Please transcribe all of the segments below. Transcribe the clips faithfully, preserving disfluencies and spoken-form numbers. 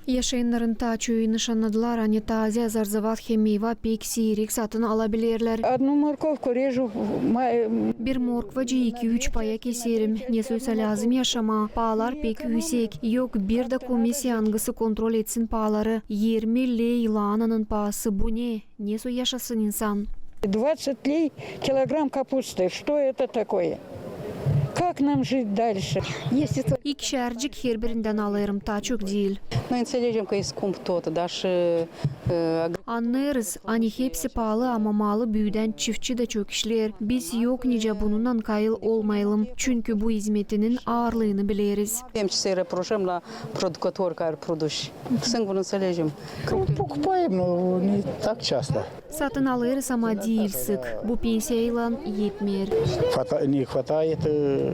Yaşayannarın taa çoyu nışannadılar, ani taaze zarzavat hem meyva pek siirik satın alabilerlär. Одну морковку режу, ма- Bir morkvacı iki-üç paya keserim, nesoy sa lääzım yaşamaa, paalar pek üüsek. Yok bir dä komisiya, angısı kontrol etsin paaları. Irmi ley laananın paası, bu ne? Nesoy yaşasın insan? Двадцать лей килограмм капусты. Что это такое? Как нам жить дальше? Если то- İkişärcik herbirindän alêrım, taa çok diil. Ну, инсалежим каискум тот, даже, э, аг- Annêêrız, ani hepsi paalı, ama malı büüdän çiftçi dä çok işleer. Biz yok nicä bununnan kayıl olmayalım, çünkü bu izmetinin aarlıını bileriz. Hem çisere prošem la produktor, kari produš. Sän bunu insalejim. Ну, покупаем, но не так часто. Satın alêrız, ama diil sık. Bu pensiyaylan etmeer. Хвата-, не хватает, э,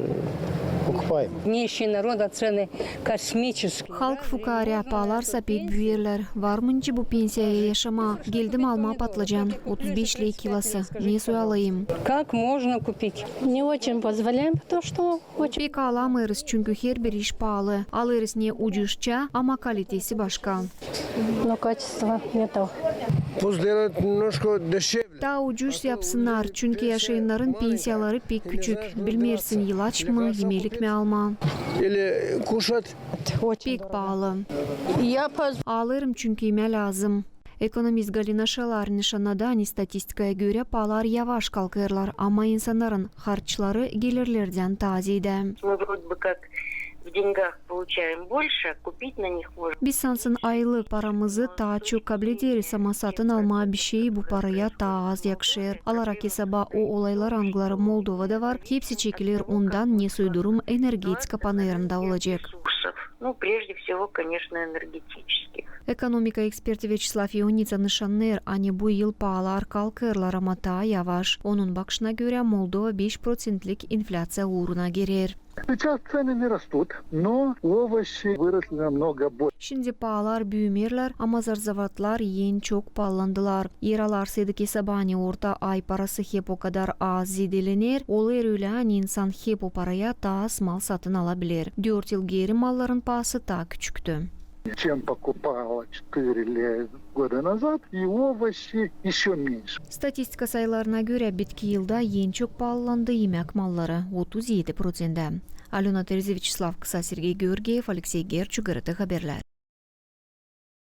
покупаем. Нищий народ, а цены космические. Halk fukaarä, paalar sa pek büüyerlär. Var mı nicä bu pensiyaya yaşamaa? Geldim almaa patlıcan, otuz beş ley kilosu. Nesoy alayım? Как можно купить? Не очень позволяем, потому что очень. Pek alamêêrız, çünkü herbir iş paalı. Alêrız ne ucuzça, ama kalitesi başka. Но качество не то. Пусть делают немножко дешевле. Taa ucuz yapsınnar, çünkü yaşayannarın pensiyaları pek küçük. Bilmeersin, ilaç mı, imelik mi almaa. Или кушать. Pek paalı. Я поз- Alêrım, çünkü imää lääzım. Ekonomist Galina Şelar nışannadı, ani statistikaya görä paalar yavaş kalkêrlar, ama insannarın harçları gelirlerdän taa zeedä. Мы вроде бы как в деньгах получаем больше, а купить на них можно. Biz sansın aylık paramızı taa çok kablederiz, ama satın almaa bişey bu paraya taa az yakışêr. Alarak esaba o olaylar, angıları Moldovada var, hepsi çekiler ondan, nesoy durum energetika panelindä olacek. Ну, прежде всего, конечно, энергетических. Ekonomika eksperti Vyaçeslav Ionitsa nışannêêr, ani bu yıl paalar kalkêrlar, ama taa yavaş. Onun bakışına görä, Moldova beş proţentlik inflyaţiya uuruna girer. Сейчас цены не растут, но овощи выросли намного больше. Şindi paalar büümeerlär, ama zarzavatlar en çok paalandılar. Eer alarsaydık esaba, ani orta ay parası hep o kadar az zeedelener, olêr ölä, ani insan hep o paraya taa az mal satın alabiler. Dört yıl geeri malların paası taa küçüktü. Чем покупала четыре года назад, и овощи ещё меньше. Statistika sayılarına görä, bitki yılda en çok paalandı imäk malları, otuz edi proţentä. Alöna Terzi, Vyaçeslav Kısa, Sergey Georgiev, Aleksey Gerçuk, GRT Haberlär.